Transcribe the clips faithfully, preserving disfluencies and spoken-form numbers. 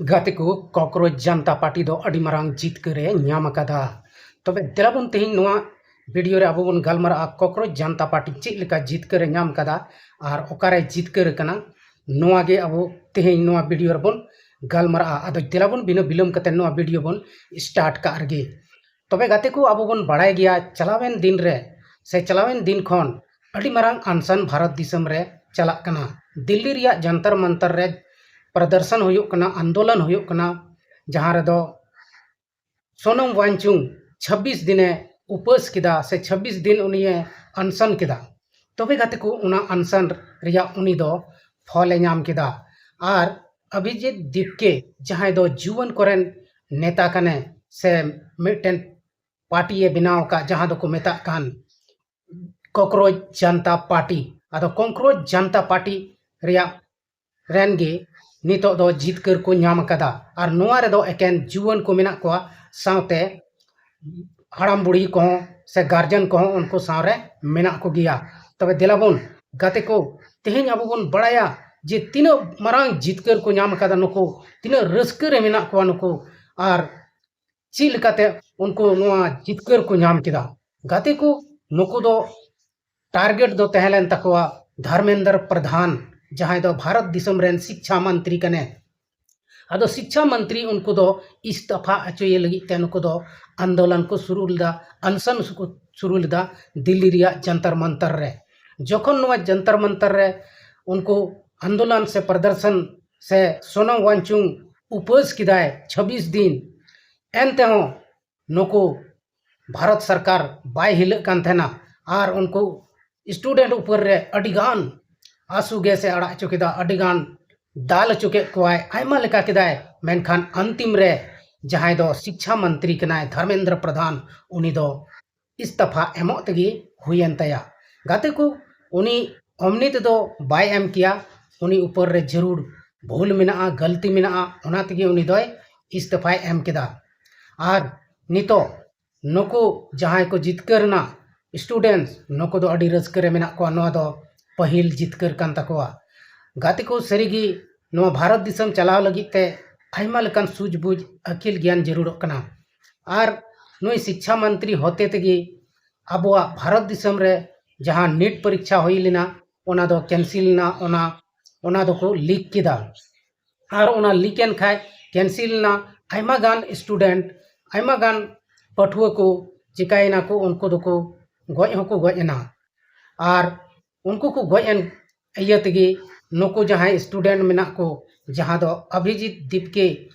ᱜᱟᱛᱮ ᱠᱚ, cockroach Janata party ᱫᱚ ᱟᱹᱰᱤ ᱢᱟᱨᱟᱝ ᱡᱤᱛᱠᱟᱹᱨ ᱮ ᱧᱟᱢ ᱟᱠᱟᱫᱟ᱾ ᱛᱚᱵᱮ ᱫᱮᱞᱟ ᱵᱚᱱ ᱛᱮᱦᱮᱧ ᱱᱚᱣᱟ ᱵᱷᱤᱰᱤᱭᱳ ᱨᱮ ᱟᱵᱚ ᱵᱚᱱ ᱜᱟᱞᱢᱟᱨᱟᱜᱼᱟ ᱠᱚᱠᱨᱳᱪ ᱡᱟᱱᱛᱟ ᱯᱟᱨᱴᱤ ᱪᱮᱫ ᱞᱮᱠᱟ ᱡᱤᱛᱠᱟᱹᱨ ᱮ ᱧᱟᱢ ᱟᱠᱟᱫᱟ ᱟᱨ ᱚᱠᱟᱨᱮ ᱡᱤᱛᱠᱟᱹᱨ ᱟᱠᱟᱱᱟ, ᱱᱚᱣᱟ ᱜᱮ ᱟᱵᱚ ᱛᱮᱦᱮᱧ ᱱᱚᱣᱟ ᱵᱷᱤᱰᱤᱭᱳ ᱨᱮᱵᱚᱱ ᱜᱟᱞᱢᱟᱨᱟᱜᱼᱟ᱾ ᱟᱫᱚ ᱫᱮᱞᱟ ᱵᱚᱱ ᱵᱤᱱᱟᱹ ᱵᱤᱞᱚᱢ ᱠᱟᱛᱮ ᱱᱚᱣᱟ ᱵᱷᱤᱰᱤᱭᱳ ᱵᱚᱱ ᱥᱴᱟᱨᱴ ᱠᱟᱜ ᱨᱮᱜᱮ᱾ ᱛᱚᱵᱮ ᱜᱟᱛᱮ ᱠᱚ, ᱟᱵᱚ ᱵᱚᱱ ᱵᱟᱲᱟᱭ ᱜᱮᱭᱟ ᱪᱟᱞᱟᱣᱮᱱ ᱫᱤᱱ ᱨᱮ ᱥᱮ ᱪᱟᱞᱟᱣᱮᱱ ᱫᱤᱱ ᱠᱷᱚᱱ ᱟᱹᱰᱤ ᱢᱟᱨᱟᱝ ᱟᱱᱥᱟᱱ ᱵᱷᱟᱨᱚᱛ ᱫᱤᱥᱚᱢ ᱨᱮ ᱪᱟᱞᱟᱜ ᱠᱟᱱᱟ᱾ ᱫᱤᱞᱞᱤ ᱨᱮᱭᱟᱜ ᱡᱚᱱᱛᱚᱨ ᱢᱚᱱᱛᱚᱨ ᱨᱮ ᱯᱨᱚᱫᱚᱨᱥᱚᱱ ᱦᱩᱭᱩᱜ ᱠᱟᱱᱟ, ᱟᱱᱫᱳᱞᱚᱱ ᱦᱩᱭᱩᱜ ᱠᱟᱱᱟ, ᱡᱟᱦᱟᱸ ᱨᱮᱫᱚ ᱥᱳᱱᱟᱢ ᱣᱟᱝᱪᱩᱠ ᱪᱷᱟᱵᱵᱤᱥ ᱫᱤᱱᱮ ᱩᱯᱟᱹᱥ ᱠᱮᱫᱟ ᱥᱮ ᱪᱷᱟᱵᱵᱤᱥ ᱫᱤᱱ ᱩᱱᱤᱭᱮ ᱟᱱᱥᱟᱱ ᱠᱮᱫᱟ᱾ ᱛᱚᱵᱮ ᱜᱟᱛᱮ ᱠᱚ, ᱚᱱᱟ ᱟᱱᱥᱟᱱ ᱨᱮᱭᱟᱜ ᱩᱱᱤ ᱫᱚ ᱯᱷᱚᱞᱮ ᱧᱟᱢ ᱠᱮᱫᱟ᱾ ᱟᱨ ᱚᱵᱷᱤᱡᱤᱛ ᱫᱤᱯᱠᱮ, ᱡᱟᱦᱟᱸᱭ ᱫᱚ ᱡᱩᱣᱟᱹᱱ ᱠᱚᱨᱮᱱ ᱱᱮᱛᱟ ᱠᱟᱱᱟᱭ ᱥᱮ ᱢᱤᱫᱴᱮᱱ ᱯᱟᱨᱴᱤᱭᱮ ᱵᱮᱱᱟᱣ ᱟᱠᱟᱫ, ᱡᱟᱦᱟᱸ ᱫᱚᱠᱚ ᱢᱮᱛᱟᱜ ᱠᱟᱱ ᱠᱚᱠᱨᱳᱪ ᱡᱟᱱᱛᱟ ᱯᱟᱨᱴᱤ᱾ ᱟᱫᱚ ᱠᱚᱠᱨᱳᱪ ᱡᱟᱱᱛᱟ ᱯᱟᱨᱴᱤ ᱨᱮᱭᱟᱜ ᱨᱮᱱ ᱜᱮ ᱱᱤᱛᱚᱜ ᱫᱚ ᱡᱤᱛᱠᱟᱹᱨ ᱠᱚ ᱧᱟᱢ ᱟᱠᱟᱫᱟ᱾ ᱟᱨ ᱱᱚᱣᱟ ᱨᱮᱫᱚ ᱮᱠᱮᱱ ᱡᱩᱣᱟᱹᱱ ᱠᱚ ᱢᱮᱱᱟᱜ ᱠᱚᱣᱟ, ᱥᱟᱶᱛᱮ ᱦᱟᱲᱟᱢ ᱵᱩᱲᱦᱤ ᱠᱚᱦᱚᱸ ᱥᱮ ᱜᱟᱨᱡᱮᱱ ᱠᱚᱦᱚᱸ ᱩᱱᱠᱩ ᱥᱟᱶᱨᱮ ᱢᱮᱱᱟᱜ ᱠᱚᱜᱮᱭᱟ᱾ ᱛᱚᱵᱮ ᱫᱮᱞᱟ ᱵᱚᱱ ᱜᱟᱛᱮ ᱠᱚ, ᱛᱮᱦᱮᱧ ᱟᱵᱚ ᱵᱚᱱ ᱵᱟᱲᱟᱭᱟ ᱡᱮ ᱛᱤᱱᱟᱹᱜ ᱢᱟᱨᱟᱝ ᱡᱤᱛᱠᱟᱹᱨ ᱠᱚ ᱧᱟᱢ ᱟᱠᱟᱫᱟ ᱱᱩᱠᱩ, ᱛᱤᱱᱟᱹᱜ ᱨᱟᱹᱥᱠᱟᱹ ᱨᱮ ᱢᱮᱱᱟᱜ ᱠᱚᱣᱟ ᱱᱩᱠᱩ, ᱟᱨ ᱪᱮᱫ ᱞᱮᱠᱟᱛᱮ ᱩᱱᱠᱩ ᱱᱚᱣᱟ ᱡᱤᱛᱠᱟᱹᱨ ᱠᱚ ᱧᱟᱢ ᱠᱮᱫᱟ᱾ ᱜᱟᱛᱮ ᱠᱚ, ᱱᱩᱠᱩ ᱫᱚ ᱴᱟᱨᱜᱮᱴ ᱫᱚ ᱛᱟᱦᱮᱸ ᱞᱮᱱ ᱛᱟᱠᱚᱣᱟ ᱫᱷᱚᱨᱢᱮᱱᱫᱨᱚ ᱯᱨᱚᱫᱷᱟᱱ, ᱡᱟᱦᱟᱸᱭ ᱫᱚ ᱵᱷᱟᱨᱚᱛ ᱫᱤᱥᱚᱢ ᱨᱮᱱ ᱥᱤᱠᱪᱷᱟ ᱢᱚᱱᱛᱨᱤ ᱠᱟᱱᱟᱭ᱾ ᱟᱫᱚ ᱥᱤᱠᱪᱷᱟ ᱢᱚᱱᱛᱨᱤ ᱩᱱᱠᱩ ᱫᱚ ᱤᱥᱛᱚᱯᱷᱟ ᱦᱚᱪᱚᱭᱮ ᱞᱟᱹᱜᱤᱫ ᱛᱮ ᱱᱩᱠᱩ ᱫᱚ ᱟᱱᱫᱳᱞᱚᱱ ᱠᱚ ᱥᱩᱨᱩ ᱞᱮᱫᱟ, ᱟᱱᱥᱟᱱ ᱠᱚ ᱥᱩᱨᱩ ᱞᱮᱫᱟ ᱫᱤᱞᱞᱤ ᱨᱮᱭᱟᱜ ᱡᱚᱱᱛᱚᱨ ᱢᱚᱱᱛᱚᱨ ᱨᱮ᱾ ᱡᱚᱠᱷᱚᱱ ᱱᱚᱣᱟ ᱡᱚᱱᱛᱚᱨ ᱢᱚᱱᱛᱚᱨ ᱨᱮ ᱩᱱᱠᱩ ᱟᱱᱫᱳᱞᱚᱱ ᱥᱮ ᱯᱨᱚᱫᱚᱨᱥᱚᱱ ᱥᱮ ᱥᱳᱱᱟᱢ ᱣᱟᱝᱪᱩᱠ ᱩᱯᱟᱹᱥ ᱠᱮᱫᱟᱭ ᱪᱷᱟᱵᱵᱤᱥ ᱫᱤᱱ, ᱮᱱᱛᱮᱦᱚᱸ ᱱᱩᱠᱩ ᱵᱷᱟᱨᱚᱛ ᱥᱚᱨᱠᱟᱨ ᱵᱟᱭ ᱦᱤᱞᱟᱹᱜ ᱠᱟᱱ ᱛᱟᱦᱮᱱᱟ᱾ ᱟᱨ ᱩᱱᱠᱩ ᱥᱴᱩᱰᱮᱱᱴ ᱩᱯᱚᱨ ᱨᱮ ᱟᱹᱰᱤ ᱜᱟᱱ ᱟᱥᱩ ᱜᱮᱥ ᱮ ᱟᱲᱟᱜ ᱦᱚᱪᱚ ᱠᱮᱫᱟ, ᱟᱹᱰᱤ ᱜᱟᱱ ᱫᱟᱞ ᱦᱚᱪᱚ ᱠᱮᱫ ᱠᱚᱣᱟᱭ, ᱟᱭᱢᱟ ᱞᱮᱠᱟ ᱠᱮᱫᱟᱭ᱾ ᱢᱮᱱᱠᱷᱟᱱ ᱟᱱᱛᱤᱢ ᱨᱮ ᱡᱟᱦᱟᱸᱭ ᱫᱚ ᱥᱤᱠᱪᱷᱟ ᱢᱚᱱᱛᱨᱤ ᱠᱟᱱᱟᱭ ᱫᱷᱚᱨᱢᱮᱱᱫᱨᱚ ᱯᱨᱚᱫᱷᱟᱱ, ᱩᱱᱤ ᱫᱚ ᱤᱥᱛᱚᱯᱷᱟ ᱮᱢᱚᱜ ᱛᱮᱜᱮ ᱦᱩᱭᱮᱱ ᱛᱟᱭᱟ᱾ ᱜᱟᱛᱮ ᱠᱚ, ᱩᱱᱤ ᱚᱢᱱᱤ ᱛᱮᱫᱚ ᱵᱟᱭ ᱮᱢ ᱠᱮᱭᱟ, ᱩᱱᱤ ᱩᱯᱚᱨ ᱨᱮ ᱡᱟᱹᱨᱩᱲ ᱵᱷᱩᱞ ᱢᱮᱱᱟᱜᱼᱟ, ᱜᱟᱹᱞᱛᱤ ᱢᱮᱱᱟᱜᱼᱟ, ᱚᱱᱟ ᱛᱮᱜᱮ ᱩᱱᱤ ᱫᱚᱭ ᱤᱥᱛᱚᱯᱷᱟᱭ ᱮᱢ ᱠᱮᱫᱟ᱾ ᱟᱨ ᱱᱤᱛᱚᱜ ᱱᱩᱠᱩ ᱡᱟᱦᱟᱸᱭ ᱠᱚ ᱡᱤᱛᱠᱟᱹᱨ ᱮᱱᱟ, ᱥᱴᱩᱰᱮᱱᱴᱥ, ᱱᱩᱠᱩ ᱫᱚ ᱟᱹᱰᱤ ᱨᱟᱹᱥᱠᱟᱹ ᱨᱮ ᱢᱮᱱᱟᱜ ᱠᱚᱣᱟ᱾ ᱱᱚᱣᱟ ᱫᱚ ᱯᱟᱹᱦᱤᱞ ᱡᱤᱛᱠᱟᱹᱨ ᱠᱟᱱ ᱛᱟᱠᱚᱣᱟ᱾ ᱜᱟᱛᱮ ᱠᱚ, ᱥᱟᱹᱨᱤᱜᱮ ᱱᱚᱣᱟ ᱵᱷᱟᱨᱚᱛ ᱫᱤᱥᱚᱢ ᱪᱟᱞᱟᱣ ᱞᱟᱹᱜᱤᱫ ᱛᱮ ᱟᱭᱢᱟ ᱞᱮᱠᱟᱱ ᱥᱩᱡᱽᱵᱩᱡᱽ ᱟᱹᱠᱤᱞ ᱜᱮᱭᱟᱱ ᱡᱟᱹᱨᱩᱲᱚᱜ ᱠᱟᱱᱟ᱾ ᱟᱨ ᱱᱩᱭ ᱥᱤᱠᱪᱷᱟ ᱢᱚᱱᱛᱨᱤ ᱦᱚᱛᱮ ᱛᱮᱜᱮ ᱟᱵᱚᱣᱟᱜ ᱵᱷᱟᱨᱚᱛ ᱫᱤᱥᱚᱢ ᱨᱮ ᱡᱟᱦᱟᱸ ᱱᱤᱴ ᱯᱚᱨᱤᱠᱷᱟ ᱦᱩᱭ ᱞᱮᱱᱟ, ᱚᱱᱟ ᱫᱚ ᱠᱮᱱᱥᱮᱞ ᱮᱱᱟ, ᱚᱱᱟ ᱚᱱᱟ ᱫᱚᱠᱚ ᱞᱤᱠ ᱠᱮᱫᱟ᱾ ᱟᱨ ᱚᱱᱟ ᱞᱤᱠ ᱮᱱ ᱠᱷᱟᱡ ᱠᱮᱱᱥᱮᱞ ᱮᱱᱟ᱾ ᱟᱭᱢᱟ ᱜᱟᱱ ᱥᱴᱩᱰᱮᱱᱴ, ᱟᱭᱢᱟ ᱜᱟᱱ ᱯᱟᱹᱴᱷᱩᱣᱟᱹ ᱠᱚ ᱪᱤᱠᱟᱭᱮᱱᱟ ᱠᱚ, ᱩᱱᱠᱩ ᱫᱚᱠᱚ ᱜᱚᱡ ᱦᱚᱸᱠᱚ ᱜᱚᱡ ᱮᱱᱟ᱾ ᱟᱨ ᱩᱱᱠᱩ ᱠᱚ ᱜᱚᱡ ᱮᱱ ᱤᱭᱟᱹ ᱛᱮᱜᱮ ᱱᱩᱠᱩ ᱡᱟᱦᱟᱸᱭ ᱥᱴᱩᱰᱮᱱᱴ ᱢᱮᱱᱟᱜ ᱠᱚ, ᱡᱟᱦᱟᱸ ᱫᱚ ᱚᱵᱷᱤᱡᱤᱛ ᱫᱤᱯᱠᱮ,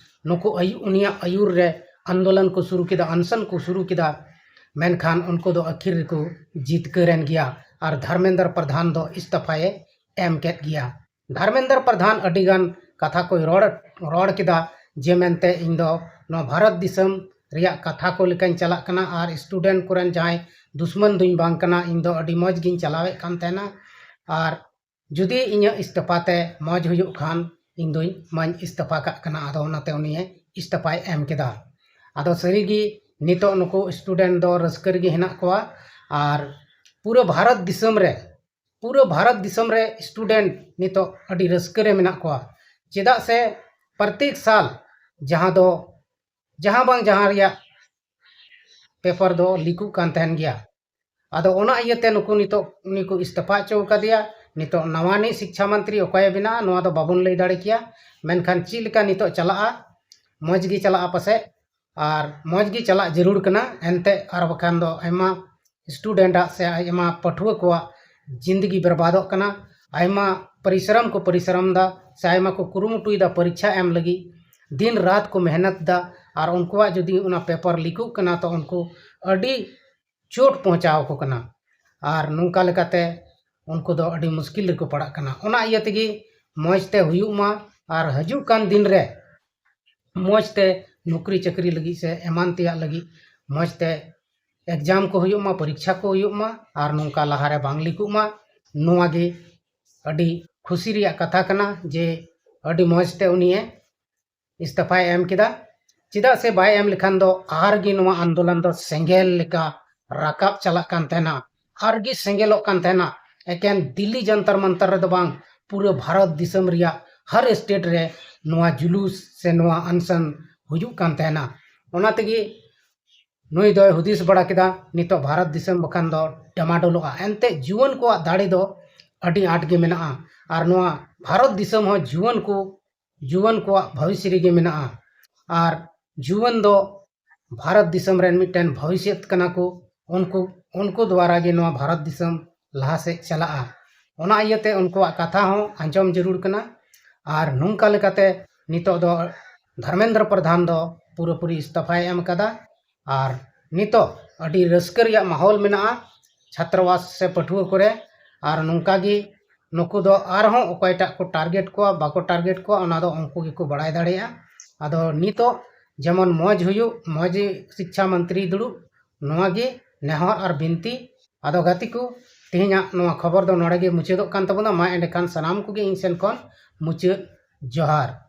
ᱱᱩᱠᱩ ᱟᱭᱩ ᱩᱱᱤᱭᱟᱜ ᱟᱹᱭᱩᱨ ᱨᱮ ᱟᱱᱫᱳᱞᱚᱱ ᱠᱚ ᱥᱩᱨᱩ ᱠᱮᱫᱟ, ᱚᱱᱥᱚᱱ ᱠᱚ ᱥᱩᱨᱩ ᱠᱮᱫᱟ᱾ ᱢᱮᱱᱠᱷᱟᱱ ᱩᱱᱠᱩ ᱫᱚ ᱟᱹᱠᱷᱤᱨ ᱨᱮᱠᱚ ᱡᱤᱛᱠᱟᱹᱨ ᱮᱱ ᱜᱮᱭᱟ ᱟᱨ ᱫᱷᱚᱨᱢᱮᱱᱫᱨᱚ ᱯᱨᱚᱫᱷᱟᱱ ᱫᱚ ᱤᱥᱛᱚᱯᱷᱟᱭᱮ ᱮᱢ ᱠᱮᱫ ᱜᱮᱭᱟ᱾ ᱫᱷᱚᱨᱢᱮᱱᱫᱨᱚ ᱯᱨᱚᱫᱷᱟᱱ ᱟᱹᱰᱤᱜᱟᱱ ᱠᱟᱛᱷᱟ ᱠᱚᱭ ᱨᱚᱲ ᱨᱚᱲ ᱠᱮᱫᱟ, ᱡᱮ ᱢᱮᱱᱛᱮ ᱤᱧ ᱫᱚ ᱱᱚᱣᱟ ᱵᱷᱟᱨᱚᱛ ᱫᱤᱥᱚᱢ ᱨᱮᱭᱟᱜ ᱠᱟᱛᱷᱟ ᱠᱚ ᱞᱮᱠᱟᱧ ᱪᱟᱞᱟᱜ ᱠᱟᱱᱟ ᱟᱨ ᱥᱴᱩᱰᱮᱱᱴ ᱠᱚᱨᱮᱱ ᱡᱟᱦᱟᱸᱭ ᱫᱩᱥᱢᱟᱱ ᱫᱩᱧ ᱵᱟᱝ ᱠᱟᱱᱟ, ᱤᱧ ᱫᱚ ᱟᱹᱰᱤ ᱢᱚᱡᱽ ᱜᱤᱧ ᱪᱟᱞᱟᱣᱮᱫ ᱠᱟᱱ ᱛᱟᱦᱮᱱᱟ᱾ ᱟᱨ ᱡᱩᱫᱤ ᱤᱧᱟᱹᱜ ᱤᱥᱛᱚᱯᱷᱟ ᱛᱮ ᱢᱚᱡᱽ ᱦᱩᱭᱩᱜ ᱠᱷᱟᱱ ᱤᱧ ᱫᱩᱧ ᱢᱟᱧ ᱤᱥᱛᱚᱯᱷᱟ ᱠᱟᱜ ᱠᱟᱱᱟ᱾ ᱟᱫᱚ ᱚᱱᱟᱛᱮ ᱩᱱᱤᱭᱮ ᱤᱥᱛᱚᱯᱷᱟᱭ ᱮᱢ ᱠᱮᱫᱟ᱾ ᱟᱫᱚ ᱥᱟᱹᱨᱤᱜᱮ ᱱᱤᱛᱚᱜ ᱱᱩᱠᱩ ᱥᱴᱩᱰᱮᱱᱴ ᱫᱚ ᱨᱟᱹᱥᱠᱟᱹ ᱨᱮᱜᱮ ᱦᱮᱱᱟᱜ ᱠᱚᱣᱟ᱾ ᱟᱨ ᱯᱩᱨᱟᱹ ᱵᱷᱟᱨᱚᱛ ᱫᱤᱥᱚᱢ ᱨᱮ ᱯᱩᱨᱟᱹ ᱵᱷᱟᱨᱚᱛ ᱫᱤᱥᱚᱢ ᱨᱮ ᱥᱴᱩᱰᱮᱱᱴ ᱱᱤᱛᱚᱜ ᱟᱹᱰᱤ ᱨᱟᱹᱥᱠᱟᱹ ᱨᱮ ᱢᱮᱱᱟᱜ ᱠᱚᱣᱟ᱾ ᱪᱮᱫᱟᱜ ᱥᱮ ᱯᱨᱚᱛᱮᱠ ᱥᱟᱞ ᱡᱟᱦᱟᱸ ᱫᱚ ᱡᱟᱦᱟᱸ ᱵᱟᱝ ᱡᱟᱦᱟᱸ ᱨᱮᱭᱟᱜ ᱯᱮᱯᱟᱨ ᱫᱚ ᱞᱤᱠᱚᱜ ᱠᱟᱱ ᱛᱟᱦᱮᱱ ᱜᱮᱭᱟ᱾ ᱟᱫᱚ ᱚᱱᱟ ᱤᱭᱟᱹᱛᱮ ᱱᱩᱠᱩ ᱱᱤᱛᱚᱜ ᱩᱱᱤ ᱠᱚ ᱤᱥᱛᱚᱯᱷᱟ ᱦᱚᱪᱚ ᱟᱠᱟᱫᱮᱭᱟ᱾ ᱱᱤᱛᱚᱜ ᱱᱟᱣᱟᱱᱤᱡ ᱥᱤᱠᱪᱷᱟ ᱢᱚᱱᱛᱨᱤ ᱚᱠᱚᱭᱮ ᱵᱮᱱᱟᱜᱼᱟ, ᱱᱚᱣᱟ ᱫᱚ ᱵᱟᱵᱚᱱ ᱞᱟᱹᱭ ᱫᱟᱲᱮ ᱠᱮᱭᱟ᱾ ᱢᱮᱱᱠᱷᱟᱱ ᱪᱮᱫ ᱞᱮᱠᱟ ᱱᱤᱛᱚᱜ ᱪᱟᱞᱟᱜᱼᱟ, ᱢᱚᱡᱽ ᱜᱮ ᱪᱟᱞᱟᱜᱼᱟ ᱯᱟᱥᱮᱡ, ᱟᱨ ᱢᱚᱡᱽ ᱜᱮ ᱪᱟᱞᱟᱜ ᱡᱟᱹᱨᱩᱲ ᱠᱟᱱᱟ᱾ ᱮᱱᱛᱮ ᱟᱨ ᱵᱟᱠᱷᱟᱱ ᱫᱚ ᱟᱭᱢᱟ ᱥᱴᱩᱰᱮᱱᱴᱟᱜ ᱥᱮ ᱟᱭᱢᱟ ᱯᱟᱹᱴᱷᱩᱣᱟᱹ ᱠᱚᱣᱟᱜ ᱡᱤᱱᱫᱜᱤ ᱵᱮᱨᱵᱟᱫᱚᱜ ᱠᱟᱱᱟ᱾ ᱟᱭᱢᱟ ᱯᱚᱨᱤᱥᱨᱚᱢ ᱠᱚ ᱯᱚᱨᱤᱥᱨᱚᱢ ᱫᱟ ᱥᱮ ᱟᱭᱢᱟ ᱠᱚ ᱠᱩᱨᱩᱢᱩᱴᱩᱭᱮᱫᱟ ᱯᱚᱨᱤᱠᱷᱟ ᱮᱢ ᱞᱟᱹᱜᱤᱫ, ᱫᱤᱱ ᱨᱟᱛ ᱠᱚ ᱢᱮᱦᱱᱚᱛ ᱫᱟ᱾ ᱟᱨ ᱩᱱᱠᱩᱣᱟᱜ ᱡᱩᱫᱤ ᱚᱱᱟ ᱯᱮᱯᱟᱨ ᱞᱤᱠᱚᱜ ᱠᱟᱱᱟ ᱛᱚ ᱩᱱᱠᱩ ᱟᱹᱰᱤ ᱪᱳᱴ ᱯᱚᱦᱚᱸᱪᱟᱣ ᱟᱠᱚ ᱠᱟᱱᱟ᱾ ᱟᱨ ᱱᱚᱝᱠᱟ ᱞᱮᱠᱟᱛᱮ ᱩᱱᱠᱩ ᱫᱚ ᱟᱹᱰᱤ ᱢᱩᱥᱠᱤᱞ ᱨᱮᱠᱚ ᱯᱟᱲᱟᱜ ᱠᱟᱱᱟ᱾ ᱚᱱᱟ ᱤᱭᱟᱹ ᱛᱮᱜᱮ ᱢᱚᱡᱽ ᱛᱮ ᱦᱩᱭᱩᱜ ᱢᱟ ᱟᱨ ᱦᱤᱡᱩᱜ ᱠᱟᱱ ᱫᱤᱱ ᱨᱮ ᱢᱚᱡᱽ ᱛᱮ ᱱᱚᱠᱨᱤ ᱪᱟᱹᱠᱨᱤ ᱞᱟᱹᱜᱤᱫ ᱥᱮ ᱮᱢᱟᱱ ᱛᱮᱭᱟᱜ ᱞᱟᱹᱜᱤᱫ ᱢᱚᱡᱽ ᱛᱮ ᱮᱠᱡᱟᱢ ᱠᱚ ᱦᱩᱭᱩᱜ ᱢᱟ, ᱯᱚᱨᱤᱠᱷᱟ ᱠᱚ ᱦᱩᱭᱩᱜ ᱢᱟ, ᱟᱨ ᱱᱚᱝᱠᱟ ᱞᱟᱦᱟᱨᱮ ᱵᱟᱝ ᱞᱤᱠᱚᱜ ᱢᱟ᱾ ᱱᱚᱣᱟ ᱜᱮ ᱟᱹᱰᱤ ᱠᱷᱩᱥᱤ ᱨᱮᱭᱟᱜ ᱠᱟᱛᱷᱟ ᱠᱟᱱᱟ ᱡᱮ ᱟᱹᱰᱤ ᱢᱚᱡᱽ ᱛᱮ ᱩᱱᱤᱭᱮ ᱤᱥᱛᱚᱯᱷᱟᱭ ᱮᱢ ᱠᱮᱫᱟ᱾ ᱪᱮᱫᱟᱜ ᱥᱮ ᱵᱟᱭ ᱮᱢ ᱞᱮᱠᱷᱟᱱ ᱫᱚ ᱟᱨ ᱜᱮ ᱱᱚᱣᱟ ᱟᱱᱫᱳᱞᱚᱱ ᱫᱚ ᱥᱮᱸᱜᱮᱞ ᱞᱮᱠᱟ ᱨᱟᱠᱟᱵ ᱪᱟᱞᱟᱜ ᱠᱟᱱ ᱛᱟᱦᱮᱱᱟ, ᱟᱨ ᱜᱮ ᱥᱮᱸᱜᱮᱞᱚᱜ ᱠᱟᱱ ᱛᱟᱦᱮᱱᱟ᱾ ᱮᱠᱮᱱ ᱫᱤᱞᱞᱤ ᱡᱚᱱᱛᱚᱨ ᱢᱚᱱᱛᱚᱨ ᱨᱮᱫᱚ ᱵᱟᱝ, ᱯᱩᱨᱟᱹ ᱵᱷᱟᱨᱚᱛ ᱫᱤᱥᱚᱢ ᱨᱮᱭᱟᱜ ᱦᱟᱨ ᱥᱴᱮᱴ ᱨᱮ ᱱᱚᱣᱟ ᱡᱩᱞᱩᱥ ᱥᱮ ᱱᱚᱣᱟ ᱟᱱᱥᱟᱱ ᱦᱩᱭᱩᱜ ᱠᱟᱱ ᱛᱟᱦᱮᱱᱟ᱾ ᱚᱱᱟ ᱛᱮᱜᱮ ᱱᱩᱭ ᱫᱚᱭ ᱦᱩᱫᱤᱥ ᱵᱟᱲᱟ ᱠᱮᱫᱟ, ᱱᱤᱛᱚᱜ ᱵᱷᱟᱨᱚᱛ ᱫᱤᱥᱚᱢ ᱵᱟᱠᱷᱟᱱ ᱫᱚ ᱰᱟᱢᱟᱰᱳᱞᱚᱜᱼᱟ᱾ ᱮᱱᱛᱮᱫ ᱡᱩᱣᱟᱹᱱ ᱠᱚᱣᱟᱜ ᱫᱟᱲᱮ ᱫᱚ ᱟᱹᱰᱤ ᱟᱸᱴ ᱜᱮ ᱢᱮᱱᱟᱜᱼᱟ, ᱟᱨ ᱱᱚᱣᱟ ᱵᱷᱟᱨᱚᱛ ᱫᱤᱥᱚᱢ ᱦᱚᱸ ᱡᱩᱣᱟᱹᱱ ᱠᱚ, ᱡᱩᱣᱟᱹᱱ ᱠᱚᱣᱟᱜ ᱵᱷᱚᱵᱤᱥ ᱨᱮᱜᱮ ᱢᱮᱱᱟᱜᱼᱟ᱾ ᱟᱨ ᱡᱩᱣᱟᱹᱱ ᱫᱚ ᱵᱷᱟᱨᱚᱛ ᱫᱤᱥᱚᱢ ᱨᱮᱱ ᱢᱤᱫᱴᱮᱱ ᱵᱷᱚᱵᱤᱥᱥᱚᱛ ᱠᱟᱱᱟ ᱠᱚ᱾ ᱩᱱᱠᱩ, ᱩᱱᱠᱩ ᱫᱣᱟᱨᱟ ᱜᱮ ᱱᱚᱣᱟ ᱵᱷᱟᱨᱚᱛ ᱫᱤᱥᱚᱢ ᱞᱟᱦᱟ ᱥᱮᱫ ᱪᱟᱞᱟᱜᱼᱟ᱾ ᱚᱱᱟ ᱤᱭᱟᱹᱛᱮ ᱩᱱᱠᱩᱣᱟᱜ ᱠᱟᱛᱷᱟ ᱦᱚᱸ ᱟᱸᱡᱚᱢ ᱡᱟᱹᱨᱩᱲ ᱠᱟᱱᱟ᱾ ᱟᱨ ᱱᱚᱝᱠᱟ ᱞᱮᱠᱟᱛᱮ ᱱᱤᱛᱚᱜ ᱫᱚ ᱫᱷᱚᱨᱢᱮᱱᱫᱨᱚ ᱯᱨᱚᱫᱷᱟᱱ ᱫᱚ ᱯᱩᱨᱟᱹᱯᱩᱨᱤ ᱤᱥᱛᱚᱯᱷᱟᱭ ᱮᱢ ᱠᱟᱫᱟ᱾ ᱟᱨ ᱱᱤᱛᱚᱜ ᱟᱹᱰᱤ ᱨᱟᱹᱥᱠᱟᱹ ᱨᱮᱭᱟᱜ ᱢᱟᱦᱚᱞ ᱢᱮᱱᱟᱜᱼᱟ ᱪᱷᱟᱛᱨᱟᱵᱟᱥ ᱥᱮ ᱯᱟᱹᱴᱷᱩᱣᱟᱹ ᱠᱚᱨᱮ᱾ ᱟᱨ ᱱᱚᱝᱠᱟ ᱜᱮ ᱱᱩᱠᱩ ᱫᱚ ᱟᱨᱦᱚᱸ ᱚᱠᱚᱭᱴᱟᱜ ᱠᱚ ᱴᱟᱨᱜᱮᱴ ᱠᱚᱣᱟ, ᱵᱟᱠᱚ ᱴᱟᱨᱜᱮᱴ ᱠᱚᱣᱟ, ᱚᱱᱟ ᱫᱚ ᱩᱱᱠᱩ ᱜᱮᱠᱚ ᱵᱟᱲᱟᱭ ᱫᱟᱲᱮᱭᱟᱜᱼᱟ᱾ ᱟᱫᱚ ᱱᱤᱛᱚᱜ ᱡᱮᱢᱚᱱ ᱢᱚᱡᱽ ᱦᱩᱭᱩᱜ, ᱢᱚᱡᱽ ᱥᱤᱠᱪᱷᱟ ᱢᱚᱱᱛᱨᱤ ᱫᱩᱲᱩᱵ, ᱱᱚᱣᱟ ᱜᱮ ᱱᱮᱦᱚᱨ ᱟᱨ ᱵᱤᱱᱛᱤ᱾ ᱟᱫᱚ ᱜᱟᱛᱮ ᱠᱚ, ᱛᱮᱦᱮᱧᱟᱜ ᱱᱚᱣᱟ ᱠᱷᱚᱵᱚᱨ ᱫᱚ ᱱᱚᱰᱮ ᱜᱮ ᱢᱩᱪᱟᱹᱫᱚᱜ ᱠᱟᱱ ᱛᱟᱵᱚᱱᱟ᱾ ᱢᱟ ᱮᱸᱰᱮᱠᱷᱟᱱ ᱥᱟᱱᱟᱢ ᱠᱚᱜᱮ ᱤᱧ ᱥᱮᱱ ᱠᱷᱚᱱ ᱢᱩᱪᱟᱹᱫ ᱡᱚᱦᱟᱨ᱾